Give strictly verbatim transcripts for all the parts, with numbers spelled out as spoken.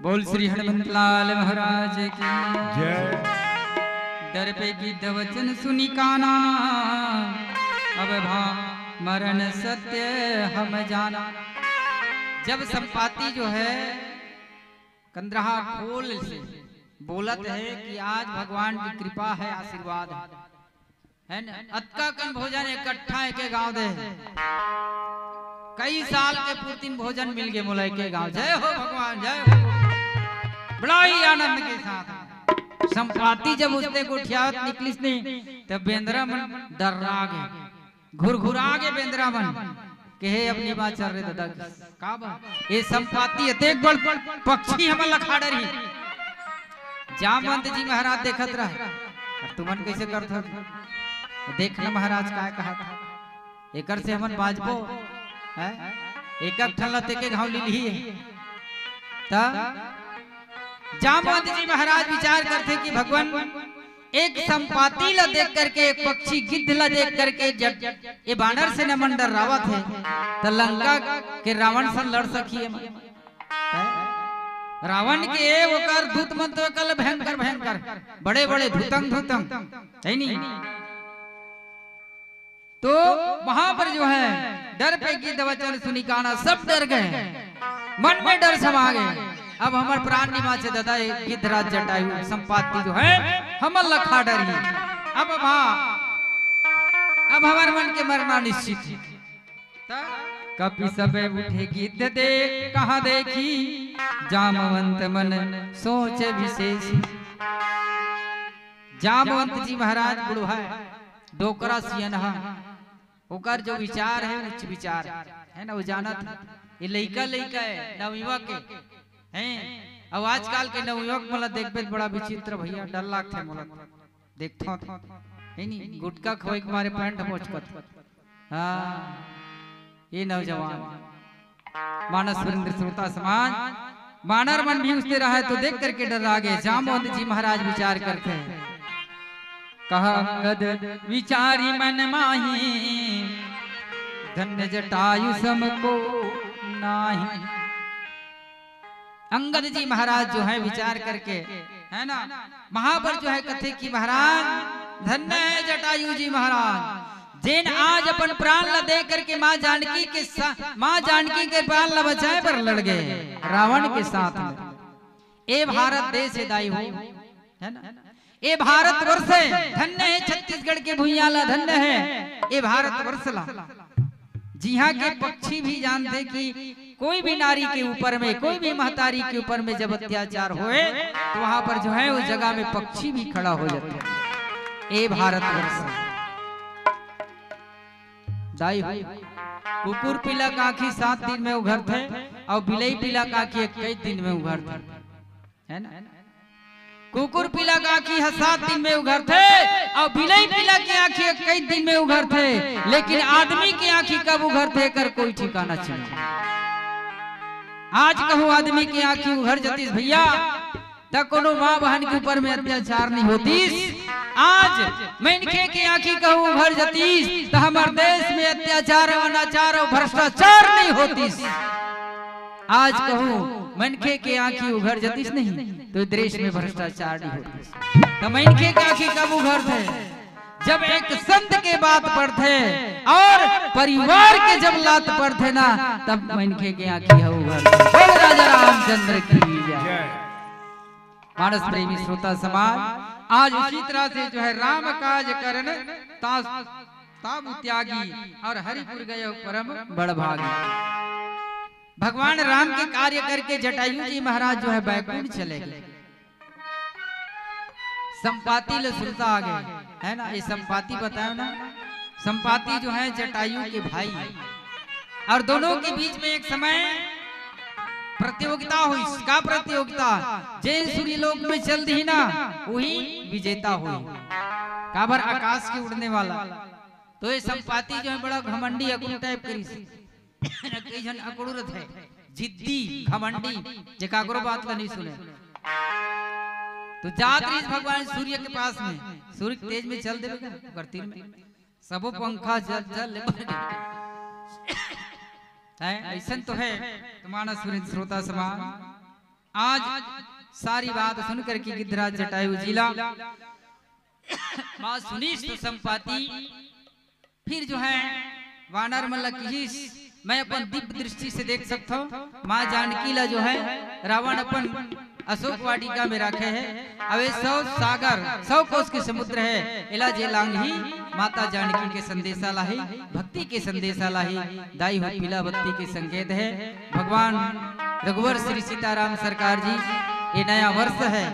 बोल श्री हनुमंत लाल महाराज की। जय। डर पे गिद्ध वचन सुनि काना, अब भा मरण सत्य हम जाना। जब संपाति जो है कंदरहा खोल से बोलत है कि आज भगवान की कृपा है, आशीर्वाद है, है ना? अतका कन भोजन इकट्ठा एके गांव दे, कई साल के पूर्तिन भोजन मिल गे मोला एके गांव। जय हो भगवान, जय हो। बड़ा ही आनंद के साथ संपाति जब उसने गोठियावत निकलिस नहीं, तब बेंदरा मन डर्रा गे, घुरघुरा गे बेंदरा मन। कहे, "अब निमा चल रे ददा।" का बा? ए संपाति अतेक बड़ पक्षी हमन ला खा डरही। जामवंत जी महाराज देखत रहे, "अब तुमन कैसे करत हो? देख न महाराज काय कहत, एकर से हमन बाजबो, हैं? एक एक ठन ला तेके घाव लीलही।" त जामवंत जी महाराज विचार करथे कि भगवान, एक संपाति ला देख करके, एक पक्षी गिद्ध ला देख करके जब ये बानर से नमन डर्रावत है, त लंका के रावण सन लड़ सकी है। रावण के ओकर दूत मन तो कल भयंकर भयंकर बड़े बड़े धुतंग धुतंग, है नी? तो वहां पर जो है डर पे गिद्ध वचन सुनि काना, सब डर गए, मन में डर समा गए। अब हमर प्राण निमा से ददा, ये गिद्धराज जटायु संपाति जो है हमन ला खा डरही। अब वहां अब हमर मन के मरना निश्चित है। त कपि सब उठे गिद्ध देख, कहाँ देखी जामवंत मन सोच विशेष। जामवंत जी महाराज बुढ़वा है, डोकरा सियनहा, ओकर जो विचार है उच्च विचार है ना, वो जानत है। ये लइका लइका है, नवयुवक है, हैं? अब आजकल के नवयुवक मोला देखबे त बड़ा विचित्र भैया, डर लागथे मोला। देखथों, है नी, गुटखा खवाई के मारे पैंट मोचकत। हाँ, ये नौजवान मानस सुरेंद्र श्रोता समाज, बानर मन भी उसने रहा है तो देख करके डर लागे। जामवंत जी महाराज विचार करथे, कहा अंगद विचारी मन माही, धन्य जटायु सम को नाही। अंगद जी महाराज जो है विचार करके, है ना, वहां पर जो है कथे कि महाराज, धन्य है जटायु जी महाराज, जेन आज अपन प्राण ला दे करके माँ जानकी के सा-, माँ जानकी के प्राण ला बचाए बर लड़ गए रावण के साथ में। ए भारत देश है दाई हो, है ना? ए भारतवर्ष है, धन्य है छत्तीसगढ़ के भुइयां ला, धन्य है ए भारतवर्ष ला। जिहां के पक्षी भी जानथे कि कोई भी नारी के ऊपर में, कोई भी महतारी के ऊपर में जब अत्याचार होए, तो वहां पर जो है, उस जगह में पक्षी भी खड़ा हो जाथे। ए भारतवर्ष दाई हो, कुकुर पीला का आंखी सात दिन में उघरथे और बिलई पीला का आंखी इक्कीस दिन में उघरथे, है ना? कुकुर पीला का आंखी ह सात दिन में उघरथे और बिलई पीला के आंखी इक्कीस दिन में उघरथे, लेकिन आदमी के आंखी कब उघरथे, एकर कोई ठिकाना नहीं। आज कहूं आदमी के आंखी उघर जतीस भैया, त कोनो माँ बहन के ऊपर में अत्याचार नहीं होतीस। आज मनखे के आंखी कहूं उघर जतीस, त हमर देश में अत्याचार और अनाचार और भ्रष्टाचार नहीं होतीस। आज कहूं मनखे के आंखी उघर जतीस नहीं, तो देश में भ्रष्टाचार नहीं होतीस। त मनखे के आंखी कब उघरथे? जब एक संत के बात पढ़थे और परिवार के जब लात पढ़थे ना, तब मनखे के आंखी ह उघरथे। बोल राजा रामचंद्र की जय। जय। मानस प्रेमी श्रोता समाज, आज उसी तरह से जो है राम काज करन ता-, ताव त्यागी और हरिपुर गए परम बड़भागी। भगवान राम के कार्य करके जटायु जी महाराज जो है बैकुंठ चले गए। संपाति ले सुरता आ गए, है ना? ये संपाति बतायो ना, संपाति जो है जटायु के भाई, और दोनों के बीच में एक समय प्रतियोगिता होइस। का प्रतियोगिता? जे सूर्य लोक में चल दी ना, वही विजेता होई। काबर आकाश के उड़ने वाला। तो ये संपाति जो है बड़ा घमंडी अकुन टाइप करिस। कई झन अकड़ू रथे, जिद्दी, घमंडी, जे काकरो बात ला नहीं सुने। तो जात रहिस भगवान सूर्य के पास में, सूर्य के तेज में चल देवे का, ओकर तीर में। सबो पंखा जल, जल ले। हैं, ऐसन तो है, तो मानस सुरेंद्र श्रोता समाज। आज सारी बात सुन करके गिद्धराज जटायु जी ला माँ सुनिष्ठ संपाति फिर जो है वानर मन ला किहिस, मैं अपन दिव्य दृष्टि से देख सकथव। माँ जानकी ला जो है रावण अपन अशोक वाटिका में रखे है। अब ये सौ सागर, सौ कोस के समुद्र है, एला जे लांघही माता जानकी के संदेशा लाही, भक्ति के संदेशा लाही। दाई हो पीला बत्ती के संकेत है। भगवान रघुवर श्री सीताराम सरकार जी, ये नया वर्ष है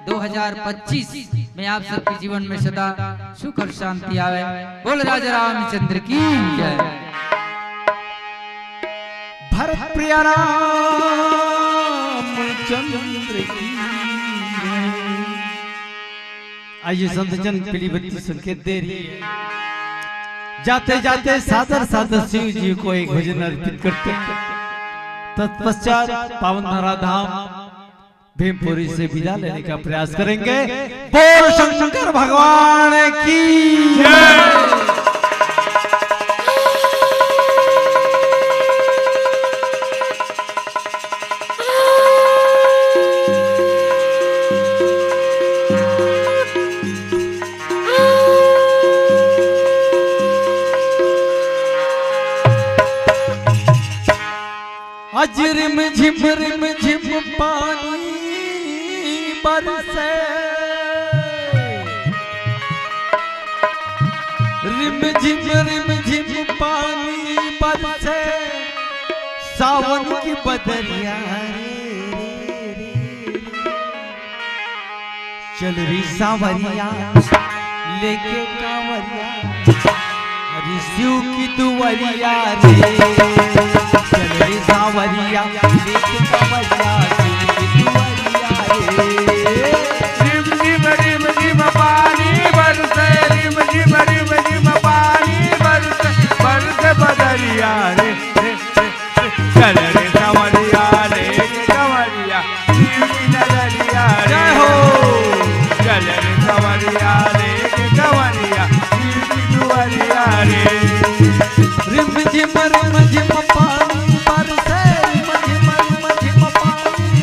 दो हज़ार पच्चीस में आप सबके जीवन में सदा सुख और शांति आवे। बोल राजा रामचंद्र की जय। भरत प्रिया रामचंद्र की जय। आइए संत जन पीली बत्ती संकेत दे रही है। जाते जाते सादर सादर शिव जी को एक भजन अर्पित करते हैं। तत्पश्चात पावन धरा धाम भीमपुरी से विदा लेने का प्रयास करेंगे। बोल शंकर भगवान की जय। आज रिम झिम रिम झिम पानी बरसे, रिम झिम रिम झिम पानी बरसे, सावन की बदरिया रे, रे, रे, रे। चल रे सांवरिया लेके कांवरिया, अरे शिव की दुआरिया रे। चल रे सांवरिया लेके कांवरिया, शिव की दुआरिया रे। रिम झिम रिम झिम पानी बरसे, रिम झिम रिम झिम पानी बरसे, बरसे बदरिया रे, रे, रे। चल रे सांवरिया रे, सांवरिया, शिव की नगरिया रे। जय हो। चल रे सांवरिया रे, सांवरिया, शिव की दुआरिया रे। रिम झिम रिम झिम पानी बरसे, रिम झिम रिम झिम पानी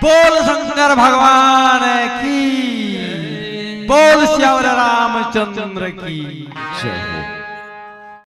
बोल शंकर भगवान की, बोल सियावर रामचंद्र की। जय हो।